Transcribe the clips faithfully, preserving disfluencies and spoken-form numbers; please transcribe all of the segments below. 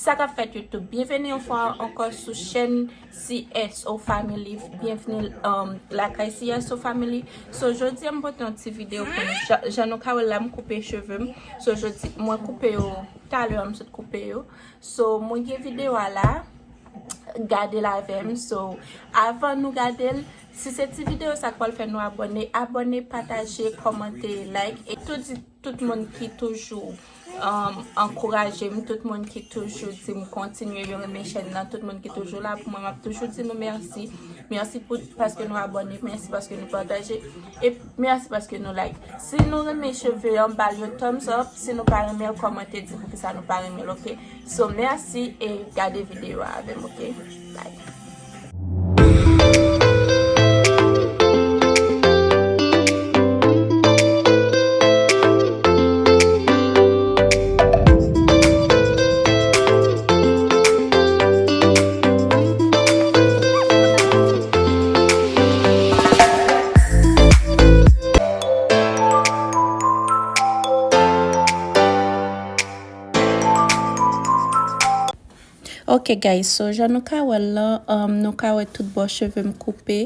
Sa k ap fèt YouTube? Byenveni yon fwa ankò sou chèn C S O Family. Byenveni, um, lakay C S O Family. So, jodi a m pote yon ti videyo pou nou. Jan, jan nou ka wè la, m koupe cheve m. So, jodi, mwen koupe yo talè, m sot koupe yo. So, mwen gen videyo a la. Gade l avè m. So, avan nou gade l, si se ti videyo sa k pral fè nou abòne, abòne, pataje, kòmante, like, e tou di tout moun ki toujou, um, ankouraje m, tout moun ki toujou di m kontinye, yo renmen chèn nan, tout moun ki toujou la pou mwen, m ap toujou di nou mèsi. Mèsi pou, paske nou abòne, mèsi paske nou pataje, e mèsi paske nou like. Si nou renmen cheve an, ba l yon thumbs up. Si nou pa renmen l, kòmante di poukisa nou pa renmen l, oke? So, mèsi e gade videyo a avè m, oke? Bye. Ok, guys, so jan nou ka wè l lan, um, nou ka wè tout bò cheve m koupe.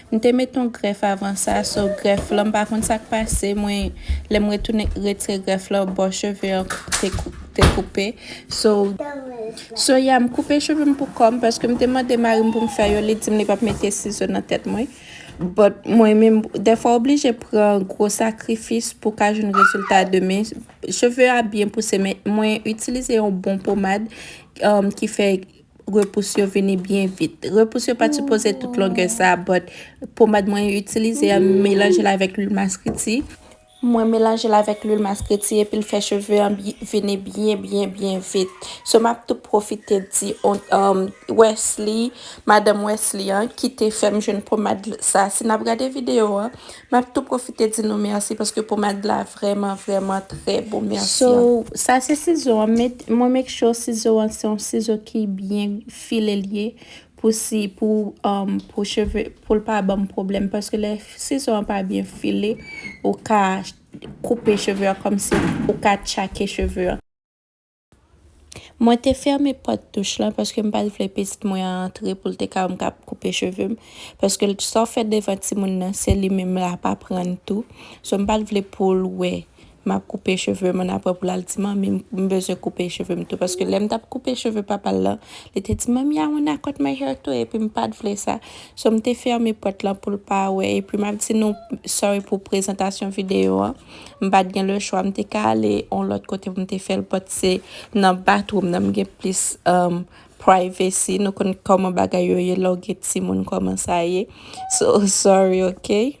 M te met yon grèf avan sa, so grèf lan, m pa konn sa k pase, mwen, lè m retounen retire grèf lan, bò cheve an te kou-, te koupe. So, so, ya, m koupe cheve m pou kò m, paske m te mande mari m pou m fè yo, li di m li p ap mete sizo nan tèt mwen. But mwen menm, dèfwa w oblije pran gwo sakrifis pou w ka jwenn rezilta demen. Cheve a byen pouse, men mwen itilize yon bon pomad, um, ki fè repous yo vini byen vit. Repous yo pa t sipoze tout longè sa, but pomad mwen itilize a, m melanje l avèk lwil maskriti. Mwen melanje l avèk lwil maskriti epi l fè cheve an bi-, vini byen, byen, byen vit. So, m ap tou pwofite di, on, um, Wesley, madanm Wesley an, ki te fè m jwenn pomad sa. Si n ap gade videyo an, m ap tou pwofite di nou mèsi paske pomad la vrèman, vrèman trè bon. Mèsi. So, sa se sizo an. Met, mwen make sure sizo an se yon sizo ki byen file l ye pou si, pou, um, pou cheve, pou l pa ban m pwoblèm. Paske lè sizo an pa byen file, ou ka koupe cheve an kòmsi ou ka tchake cheve an. Mwen te fèmen pòt douch lan paske m pa t vle pitit mwen an antre pou l te ka wè m k ap koupe cheve m. Paske l, sa w fè devan timoun nan, se li menm l ap aprann tou. So, m pa t vle pou l wè m ap koupe cheve m, ann apre pou l al di, "Manmi, m, m bezwen koupe cheve m tou." Paske lè m t ap koupe cheve papa l lan, li te di, "Manmi, I wanna cut my hair too," epi m pa t vle sa. So, m te fèmen pòt lan pou l pa wè. Epi m ap di nou sorry pou prezantasyon videyo an. M pa t gen lechwa, m te ka ale yon lòt kote pou m te fè l, but se nan bathroom nan m gen plis, um, privacy. Nou konn kòman bagay yo ye lè w gen timoun, kòman sa ye. So, sorry, ok?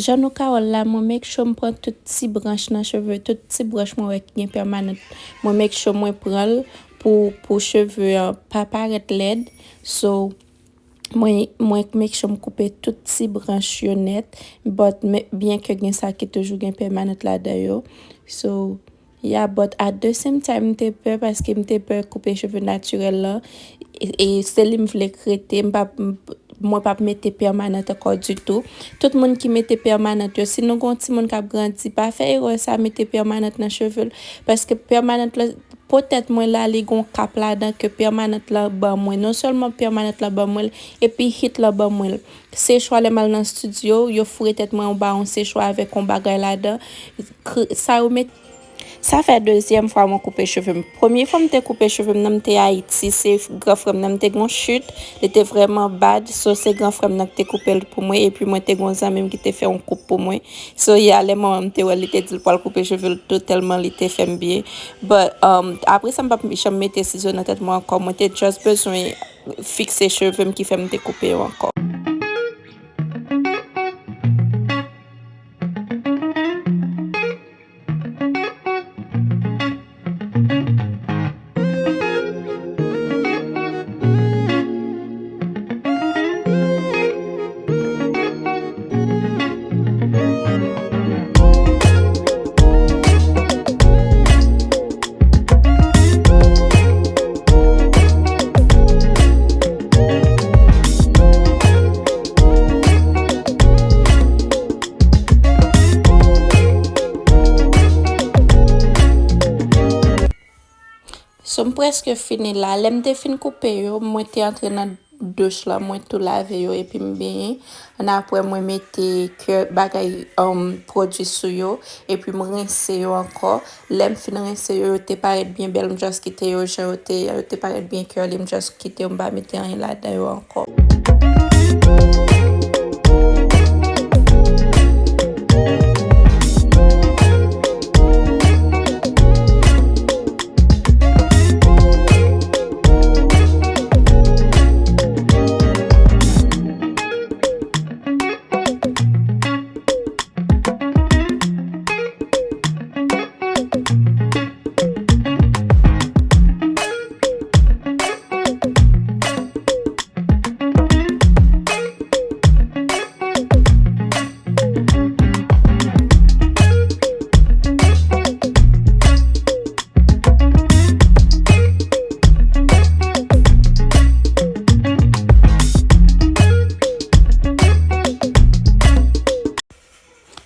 Jan nou ka wè l la, mwen make sure m pran tout ti branch nan cheve, tout ti branch mwen wè ki gen pèmanant. Mwen make sure mwen pran l pou, pou cheve an pa parèt lèd. So, mwen, mwen make sure m koupe tout ti branch yo nèt, but men, byen ke gen sa ki toujou gen pèmanant ladan yo. So, yeah, but at the same time, m te pè paske m te pè koupe cheve natirèl lan. E, e se li m vle k rete, m pa, m, mwen p ap mete pèmanant ankò ditou. Tout moun ki mete pèmanant yo, si nou gen yon timoun k ap grandi, pa fè erè sa, mete pèmanant nan cheve l. Paske pèmanant lan, po tèt mwen la, li gen yon kap ladan ke pèmanant lan ban mwen. Non sèlman pèmanant lan ban mwen l, epi heat lan ban mwen l. Sechwa, lè m al nan estidyo, yo foure tèt mwen anba yon sechwa avèk yon bagay ladan. K-, sa yo met-, Sa fè dezyèm fwa mwen koupe cheve m. Premye fwa m te koupe cheve m nan, m te Ayiti, se gran frè m nan, m te gen yon chit, li te vrèman bad, so se gran frè m nan ki te koupe l pou mwen, epi mwen te gen yon zanmi m ki te fè yon koup pou mwen. So, yeah, lè manman m te wè l, li te di l pral koupe cheve l tou, tèlman li te fè m byen. But, um, apre sa, m p ap janm mete sizo nan tèt mwen ankò. Mwen te just bezwen fikse cheve m ki fè m te koupe yo ankò. So, m prèske fini la. Lè m te fin koupe yo, mwen te antre nan douch la, mwen tou lave yo epi m benyen. Annapre, mwen mete kè bagay, um, pwodui sou yo, epi m rense yo ankò. Lè m fin rense yo, yo te parèt byen bèl, m just kite yo jan yo te, yo te parèt byen curly, m just kite yo, m pa mete anyen ladan yo ankò.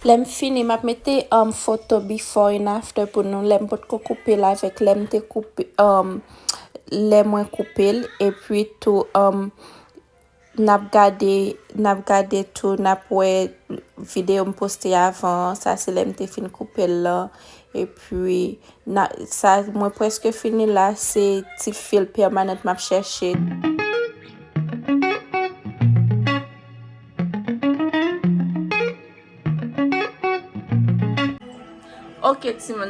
Lè m fini, m ap mete, um, foto before and after pou nou. Lè m potko koupe l avèk lè m te koupe, um, lè mwen koupe l, epi tou, um, n ap gade, n ap gade tou, n ap wè videyo m poste avan an. Sa se lè m te fin koupe l lan. Epi, na, sa, mwen prèske fini la, se ti fil pèmanan m ap chèche. Ok, timoun,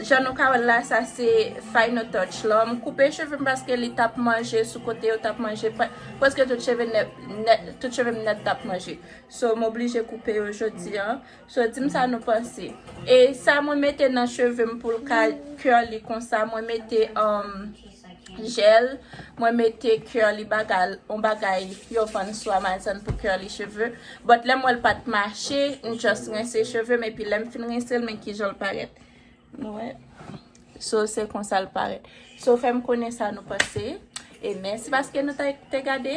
jan nou ka wè l la, sa se final touch la. M koupe cheve m paske li t ap manje sou kote yo, t ap manje pre-, prèske tout cheve nèt, nèt, tout cheve m nèt t ap manje. So, m oblije koupe yo jodi a. So, di m sa nou panse. E sa mwen mete nan cheve m pou l ka curly konsa, mwen mete, um, jèl, mwen mete curly bagay, yon bagay yo vann sou Amazon pou curly cheve. But lè m wè l pa t mache, m just rense cheve m, epi lè m fin rense l, men kijan l parèt. Nou wè? So, se konsa l parèt. So, fè m konnen sa nou panse. E mèsi paske nou ta, te gade.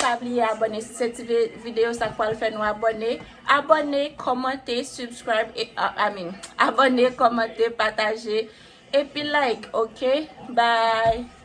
Pa bliye abòne si se ti vi-, videyo sa k pral fè nou abòne. Abòne, kòmante, subscribe, e, uh, I mean, abòne, kòmante, pataje, epi like, ok? Bye!